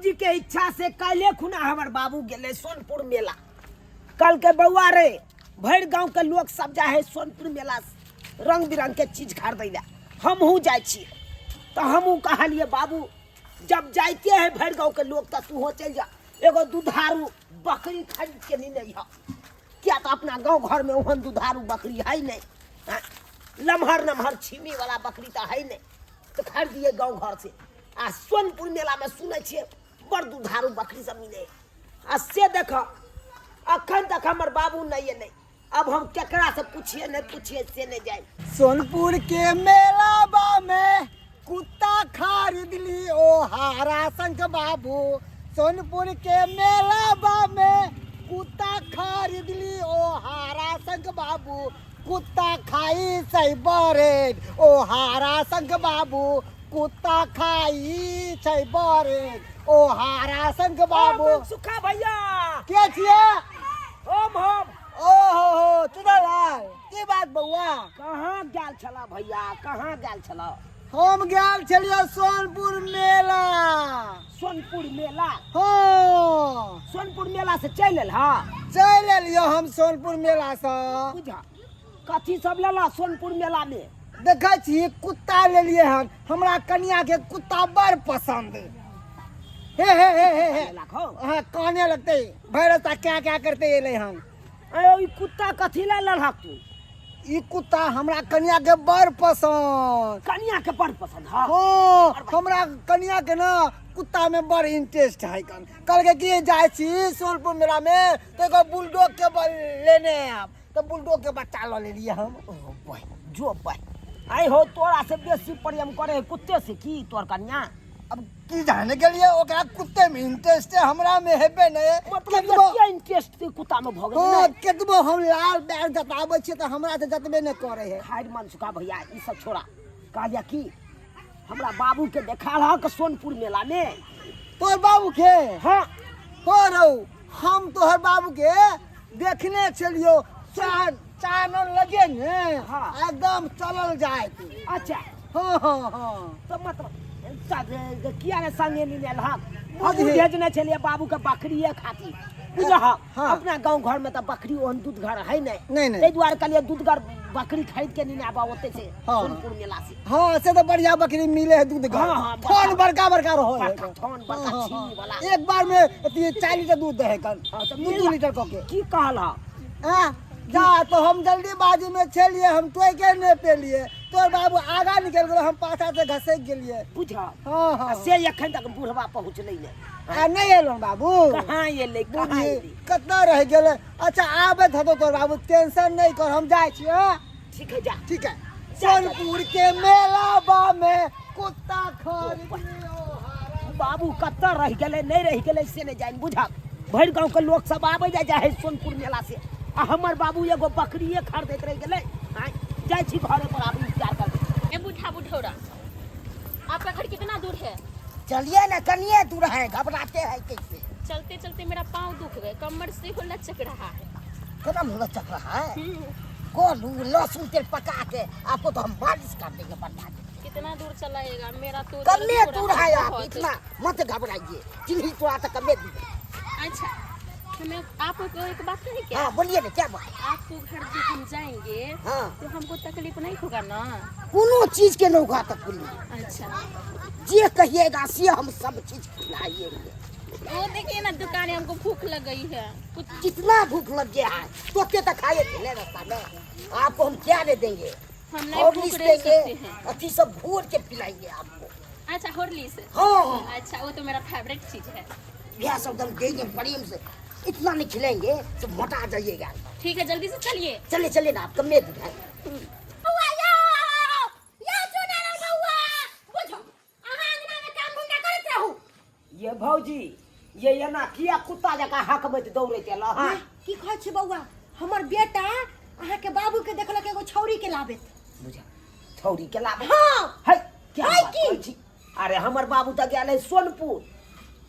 जी के इच्छा से काल्हे खुना हमर बाबू गेलै सोनपुर मेला। कल के बौआ रे, भरि गांव के लोग सब जाए है सोनपुर मेला, रंग बिरंग के चीज खरीदै ला। हमहूँ जाइ छियै, तऽ हमहूँ कहलियै, बाबू, जब जाइते है भरि गांव के लोग तऽ तूहो चलि जा, एगो दुधारू बकरी खरीद के नेने अइहऽ। किया तऽ अपना गाँव घरमे ओहन दुधारू बकरी है नहि। आँय, लम्हर नम्हर छीमी वाला बकरी तऽ है नहि, तऽ खरीदिए गाँव घर से। आ सोनपुर मेलामे सुनै छियै बड़ दुधारू बकरी सब मिले। आ से देख, अखन तक हमर बाबू नहि एलै। अब हम केकरा से पूछिए नहि पूछिए से नहि जाय। सोनपुर के मेलाबा में कुत्ता खरीद ली ओ हारा शंख बाबू। सोनपुर के मेलाबा में कुत्ता खरीद ली ओ हारा शंख बाबू। कुत्ता खाई छै बरेड ओ हारा शंख बाबू। कुत्ता खाई छै बरेड ओ हारा शंख बाबू। सुखा भैया। के छियै? हम हम। ओ हो हो, चुनालाल, की बात बौआ? कहाँ गेल छला भैया, कहाँ गेल छला? हम गेल छलियै सोनपुर मेला। सोनपुर मेला? हाँ। सोनपुर मेला से चलि एल? हाँ। चलि एलियै हम सोनपुर मेला से। बुझा, कथी सब लेला सोनपुर मेला में? देखै छी, कुत्ता लेलियै हन। हमरा कनिया के कुत्ता बड़ पसंद। हे हे हे हे हे। लेलक हौ? हाँ, काने लगतै, भरि रास्ता क्या क्या करते एलै हन। अरे, ई कुत्ता कथी लए लेलहक तू? ई कुत्ता हमरा कनिया के बड़ पसंद। कनिया के बड़ पसंद? हाँ। हाँ, हमरा कनिया के ना कुत्ता में बड़ इंटरेस्ट है। कन कहलकै कि जाइ छी सोनपुर मेला में तो एगो बुलडॉग के लेने आयब, तो बुलडॉग के बच्चा लऽ लेलियै हम। ओ बह, जो बह, आइ हो, तोरा से बेसी प्रेम करे है कुत्ते से की तोर कनिया? अब की जाने के लिए, ओकरा कुत्ते में इंटरेस्ट है, हमरा में हेबे नहीं। मतलब केतबो एते इंटरेस्ट के कुत्ता में भऽ गेल? हाँ। नहि। केतबो हम लाल बैग जताबै छियै तऽ हमरा तऽ जतबे नहि करे है। खैर मनसुखा भैया, ई सब छोड़ा। कहलिया की हमरा बाबू के देखा रहा सोनपुर मेला में? तोहर बाबू के? हाँ। हो रौ, हम तोहर बाबू के देखने छलियो, चानन लगे ने। हाँ। एकदम चलल जाए। अच्छा। हाँ हाँ हाँ। तो मतलब सब किया ने संगे नहीं लेल हक? हक हम हे। भेजने छलियै बाबू के बकरिए खातिर, बुझल? हाँ। अपना गांव घर में तो बकरी ओहन दूध घर है नहीं। नहीं, नहीं। ताहि दुआरे कहलियै दूध घर बकरी खरीद के नहीं आबा ओते से। हाँ। सोनपुर मेला से। हाँ, से तो बढ़िया बकरी मिले है दूध घर। हाँ, थन बड़का बड़का रहो है। बड़का थन, बड़का हाँ, छीनी हाँ। वाला। एक बार में अथी 4 लीटर दूध दे है कल। हाँ, तो दू दू मिला। लीटर कऽ के। की कहला? हाँ, जा तो हम जल्दीबाजी में छलिए, हम तोय के नहीं पेलिए। तोर बाबू आगा निकल गेलो, हम पाछा से घसक गेलिए। बुझल? हाँ हाँ। आ से एखन तक बुढ़वा पहुँचलै नहि। आ नहीं एलो बाबू? कहाँ एलै, कहाँ? बुझी एलै। कतना रह गेलै। अच्छा, आबैत हेतौ तोर बाबू, टेंशन नहीं कर, हम जाइ छी। हाँ? ठीक है, जा। ठीक है। जा, जा। सोनपुर के मेलाबा में कुत्ता खरीद लियो हारा। बाबू कतऽ रहि गेलै, नहि रहि गेलै से नहि जानि। बुझल, भरि गाँवके लोक सब आबै जाइ जाइ है सोनपुर मेला से, आ हमर बाबू एगो बकरिए खरीदैत रहि गेलै। आँय, जाइ छी घरे पर, आब इंतजार करबै। ए बूढ़ा बुढ़ौरा, आपका घर कितना दूर है? चलिए ना, कनिए दूर है, घबराते हैं कैसे? चलते चलते मेरा पाँव दुख गए, कमर से हो लचक रहा है। कदम लचक रहा है? गोलू लहसुन तेल पका के आपको तो हम मालिश कर देंगे बढ़िया से। कितना दूर चलाएगा? मेरा तो दर्द कमे हो दूर रहा है आप बहुत। इतना मत घबराइए, चिन्ही तो आता कमे दूर है। अच्छा, हमें आपको एक बात कही क्या? हाँ, बोलिए ना, क्या बात? आपको घर जो हम जाएंगे, हाँ। तो हमको तकलीफ नहीं होगा ना? कोनो चीज के नहीं होगा तकलीफ। अच्छा। जे कहिएगा से हम सब चीज खिलाइएंगे। वो देखिए ना दुकान है, हमको भूख लग गई है कुछ। कितना भूख लग गया है? तो के तक खाए थे ना रास्ता में, आपको हम क्या दे देंगे? हम नहीं हॉर्लिक्स भूख रह देंगे। सकते हैं। अथी सब घोल के पिलाएंगे आपको। अच्छा, हॉर्लिक्स? हाँ। अच्छा, वो तो मेरा फेवरेट चीज है। यह सब एकदम देंगे प्रेम से, इतना नहीं खिलाएंगे तो मोटा जाइएगा। ठीक है, जल्दी से चलिए। चलिए चलिए ना, आपका मैं दूध है। बौआ यौ, यौ चुनार बौआ, बुझो अहाँ अंगना में काम धंधा करैत रहू। ये भौजी, ये एना किया कुत्ता जकाँ हकबैत दौड़ैत एलऽ हँ? की कहै छी बौआ, हमर बेटा अहाँके बाबू के देखलक एगो छौरी के लाबैत। बुझा, छौरी के लाबैत? हाँ। है क्या है बात की? कहै छी? अरे, हमर बाबू तऽ गेल है सोनपुर,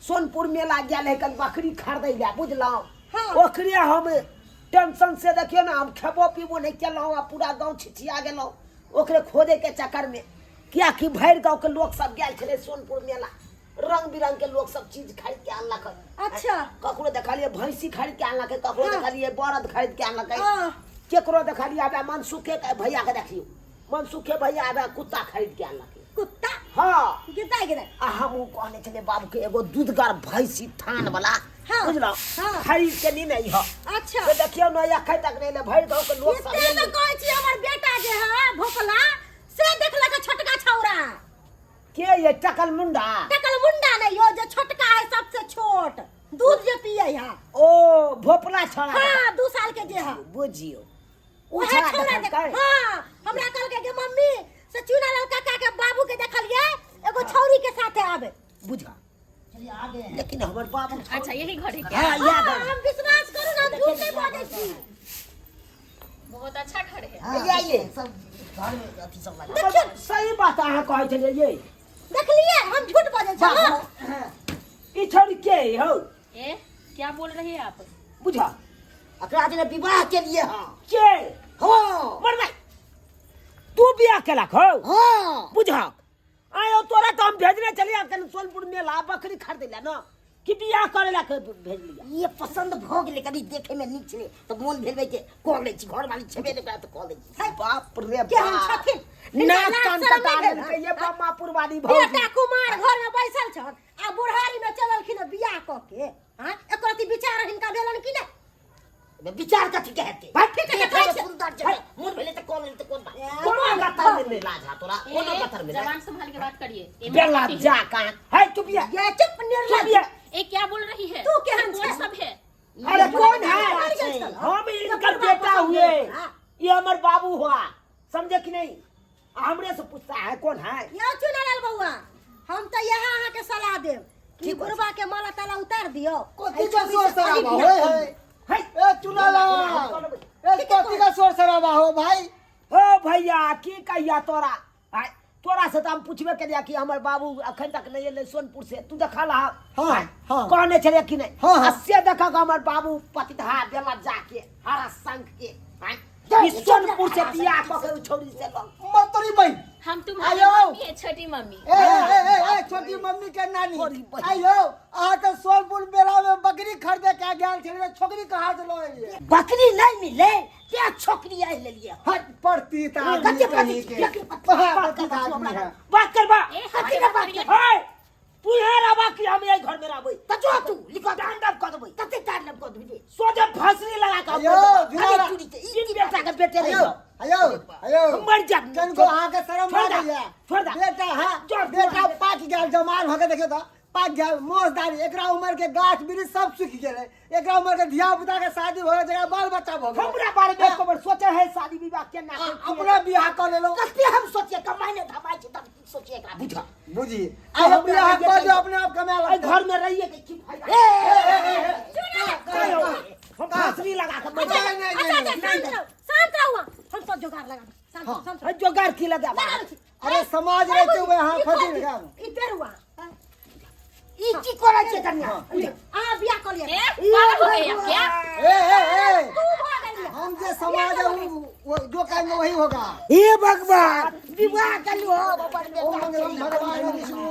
सोनपुर मेला गेल है कन बकरी खरीदै लए, बुझलहुँ? हाँ। ओकरे हम टेंशन से देखियौ ने, हम खेबो पीबो नहि केलहुँ आ पूरा गाँव छिछिया गेलहुँ ओकरे खोजैके चक्करमे, कियाकि भरि गाँवके लोक सब गेल छलै सोनपुर मेला। रंग बिरंग के लोग सब चीज खरीद के आनलक है। अच्छा। ककरो देखलिए भैंसी खरीद के आनलक है, ककरो हाँ। देखलिए बरद खरीद के आनलक है, हाँ। केकरो देखलिए आबे मनसुखे के भैया के देखियो, मनसुखे भैया आबे कुत्ता खरीद के आनलक है। कुत्ता? हाँ। गिदा गिदा। आ हम उ कहने छलिए बाबू के एगो दूधगर भैंसी थान वाला, हाँ। बुझलौ, हाँ। खरीद के नी नहीं हो। अच्छा। से देखियो न एखन तक नहीं ले भरि गाँव के लोग सब एते तो कहै छी हमर बेटा जे है भोकला से देखलक छोटका छौरा। के ये टकल मुंडा? टकल मुंडा नहीं यो जे छोटका है सबसे छोट, दूध जे पिए है। ओ भोपला छौड़ा। हाँ, 2 साल के जे है। बुझियो। उ उहे छौड़ा छौड़ा देखल देख। कै? हाँ, हमरा कहलकै कि मम्मी से चुना लाल काका के बाबू के देखलिए एगो छौरी के साथे आबे। बुझा। लेकिन हमर बाबू छौड़ी- अच्छा यही घर है क्या? हाँ, इएह हाँ, घर। हम विश्वास करू ना, हम झूठ नहीं बाजै छी। बहुत अच्छा घर है। हाँ, ये ये। सब घर में अथी सब लगा। देखियौ। सही बात अहाँ कहै छलियै ये। देखलियै हम झूठ बाजै छी। हाँ। ई छौड़ी के है हौ? ए क्या बोल रहे हैं आप? बुझा। एकरा जेना विवाह के लिए हाँ। के? हाँ। मर भाई। तू बियाह केलक हौ? हाँ। बुझा। आयो तोरा तो हम भेजने चलिए कन सोनपुर मेला बकरी खरीदे ला ना कि बियाह करे ला के भेज लिया। ये पसंद भ गेलै, कनी देखे में नीक छलै तऽ मोन भेल के कऽ लै छी, घर वाली छेबे नहि करै तऽ कऽ लै छी। बाप रे केहन बाप। छथिन? नाक हिनका कान लाज शरम कटा नहि भेल? देलकै ये बम्मापुर वाली भौजी। बेटा कुमार घर में बैसल छन आ बुढ़ारी में चललखिन हँ बियाह कऽ के। हाँ, एको रत्ती विचार हिनका भेलन कि नहि? विचार कथी के हेतै? भाई, ठीक है, देखे ठीक में है। सुंदर छै, मोन भेलै तऽ कऽ लेलै तऽ कोन बात? कोनो गतर में नहि लाज हा तोरा, ए, कोनो गतर में नहि। जबान संभाल के बात करिए। ए, बेला मेरा पति है। जा कहाँ? है चुप ये। ये चुप निर्लज्ज। चुप ये। ए क्या बोल रही है? तू केहन ये कौन छै? सब है? अरे कौन है? मर गेल छल। हम इनकर बेटा हुए, ये हमर बाबू हुआ, समझे कि नहीं? हमरे से पूछता है कौन है? यौ चुनालाल बौआ, हम तऽ इएह अहाँके सलाह देब कि बुढ़बा के माला ताला उतार दियौ। कथी के शोर शराबा होय है? है। ए चुनालाल, ए कथी का शोर शराबा हो भाई? ओ भैया की कहिया तोरा, आय, तोरा से तो हम पूछबे करिया कि हमर बाबू अखन तक नहीं एलै सोनपुर से, तू देखल हा? हाँ, हाँ। कहने छलियै कि नहीं? हाँ, हाँ। आ से देखक हमर बाबू पतितहा बेला जाके हरा शंख के, आय, ई सोनपुर से बियाह कऽ के उ छौरी से लग। मतरी बहिन। हम तुम्हारी आयो। मम्मी है, छोटी मम्मी। ए, ए, ए, ए, छोटी मम्मी के नानी। छोटी बहिन। आयो, अहाँ तऽ सोनपुर मेला में बकरी खरीदे के गेल छलियै, छोकरी कहाँ से लऽ एलियै? बकरी नहीं मिले ते छोकरी आइ लेलियै। हट, परतीत आदमी कते कहीं पति- के। कते पति- हाँ, बात परतीत कर बा, आदमी है। बात कर बा। ए, कथी हमारे के बात बात कर? हे, तू यहाँ रहबा कि हम यही घर में रहबै? तऽ जो तू, लिखो, तांडव कऽ देबै। कते तांडव कऽ देबै? सोझे फांसरी लगा कऽ आयो, मर देबै। जुड़ा अरे चूड़ी के, ई तीन बेटा के बेटे नहीं आयो, हो। आयो, आयो। हम मर जाब। कनको अहाँके शरम छोड़ लागैया? दे, छोड़ दे। बेटा, हाँ, जो, बेटा जो। पाकि गेल, जवान भऽ के देखियौ तऽ पाकि गेल, मोछ दाढ़ी, एकरा उमर के गाछ वृक्ष सब सूखि गेलै, एकरा उमर के धिया पुता के शादी भऽ गेल, जकरा बाल बच्चा भऽ गेलै। हमरा बारे में एको बेर सोचे है शादी विवाह केना आ, करतियै? अपना बियाह कऽ लेलहुँ। कते हम सोचिए, कमाइ नहि धमाइ छी तब की सोचिए एकरा बुझऽ। बुझी। आ आब हमरा बियाह रहिए कऽ के दियौ, अपने आप कमाए एहि लगतै। घर में रहिए के की फायदा? ए, ए, ए, ए, हम फांसरी लगा के मर नहीं, जाएब। नहीं, अच्छा, नहीं, अच्छा, शांत रहू, शांत रहू अहाँ। हम सब जोगाड़ लगा देब। शांत रहू, शांत रहू। अरे जोगाड़ की लगा? लगा दै छी। अरे समाज रहते हुए अहाँ ई फंसी खोल दी, लगाबू। ई पेरू अहाँ। ई की करै छै कन्या? अहाँ बियाह कऽ लिअ। ए, पागल हो गए आप क्या? ए, ए, ए, तू भऽ गेलियै। हम जे समाज है वो जो कहेंगे वही होगा। हे भगवान, विवाह कर लो अपन ओम बेटा। मंगलम भगवान विष्णु।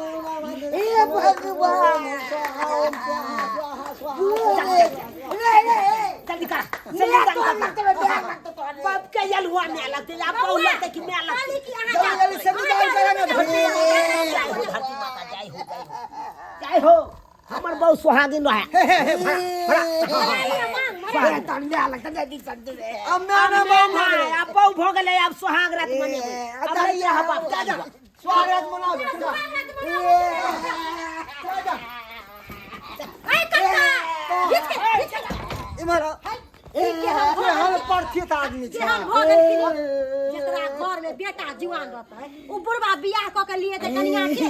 हे भगवान। स्वाहा ओम स्वाहा स्वाहा स्वाहा। जल्दी कर, जल्दी कर। बाप के यलुआ में लगते या बहु लगते कि मैं लगते। कहली कि अहाँ जल्दी जाउ। जल्दी से निकाल के ना धरती। जय हो धरती माता, जय हो, जय हो, जय हो। हमर बहु सुहागिन रहे। अब मैं ना बाम भऽ गेलै। आब बहु भऽ गेलै, आब सुहाग रात मनेबै। आब रहिए हम बाप जा जा, स्वागत मनाओ। जा जा। ए, कक्का, घीच के, घीच के। इम्हर आ। केहन परथित आदमी छै। केहन भऽ गेलखिन? जकरा घर में बेटा जुआन रहतै उ बुढ़बा बियाह कऽ के लिए तऽ कनिया के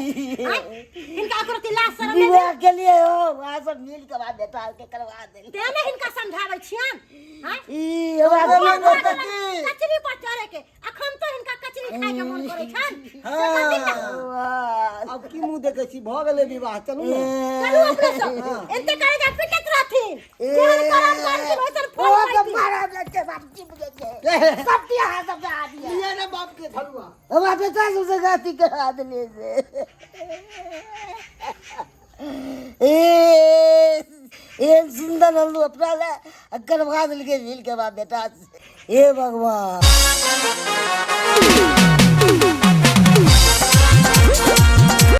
आँय? हिनका एको रत्ती लाज शरम नहि विवाह के लिए हो वहाँ सब मिल के बाद बेटा के करवा दे। तें ने हिनका समझाबै छियन आँय? ई हमरा बोलो भऽ ने गेलनि की? कचरी पर चढ़े के अखन तो हिनका कचरी खाय के मन करै छनि। हाँ। अब की मुंह देखै छी, भऽ गेलै विवाह, चलू ने। चलू अपने सब एते करे जा पिटैत रहथिन। पाइथिन जेहन करम करथिन ओइसन फल ओ के पाइथिन मारा के बाप जी के सब यहाँ सब आ दिया लिए ने बाप के थरुआ हमरा बेटा सबसे गाती करा दिले से ए ए सुंदर हल्लू अपना ले आ करवा दिलके झील के बाद बेटा से। हे भगवान।